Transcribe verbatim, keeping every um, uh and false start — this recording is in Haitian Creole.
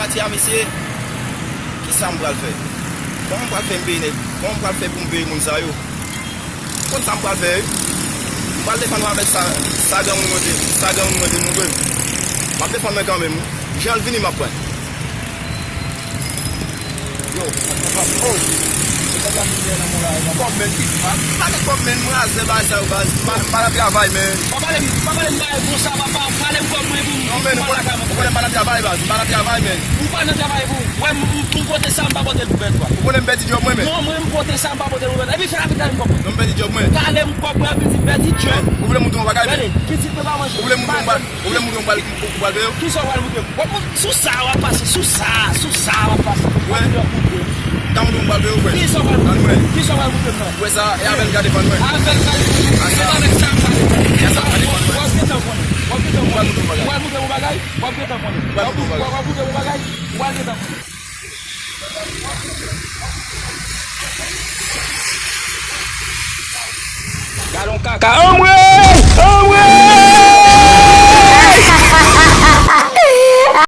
Pati a, mesye, kisa m pral fè? Kòman m pral fè m peye nèg? Kòman m pral fè pou m peye moun sa yo? Ou konn sa m pral fè, wi? M pral defann mwen avèk sa, sa granmoun mwen te, sa granmoun mwen te montre m. M ap defann mwen kanmenm, wi. Jan l vini, m ap pran. Yo, oh. Se kòb la m gen nan men la, baz. Kòb, men, ki, pa, pa gen kòb, men, m razè bagay sa yo, baz. M pa, m pa nan travay, men. Pa pale m, pa pale m bagay konsa, papa. Pale m kòb mwen pou m, non, men, ou konnen, ou konnen m pa nan travay, baz. M pa nan travay, men. Ou pa nan travay, pou, wè, m, m, m pote sa, m pa pote l pou bèt, wa. Ou konnen m pèdi djòb mwen, men. Non, mwen, m pote sa, m pa pote l pou bèt. Epi fè rapid, talè m kòb mwen. Non, m pèdi djòb mwen. Talè m kòb mwen, epi di m pèdi djòb. Men, ou vle m montre yon bagay, men. Gade, pitit mwen pa manje. Ou vle m montre yon bagay, ou vle m montre yon bagay, ou pral peye? Kisa w pral montre m? W ap montre sou sa w ap pase, sou sa, sou sa w ap pase. Wè. W ap montre m. Ka montre yon bagay, frè. Kisa w pral montre m? Kisa w pral montre m nan? Wè sa, e avè l gade fann mwen. Avè l gade fann mwen. Se pa avèk sa m pale. Kisa w pral montre m? W ap gentan konnen. W ap gentan konnen. W ap montre m yon bagay. W ap montre m yon bagay. W ap montre m yon bagay. W ap montre m yon bagay. W ap montre m yon bagay. W ap gentan konnen. Gadon kaka. Anmwe!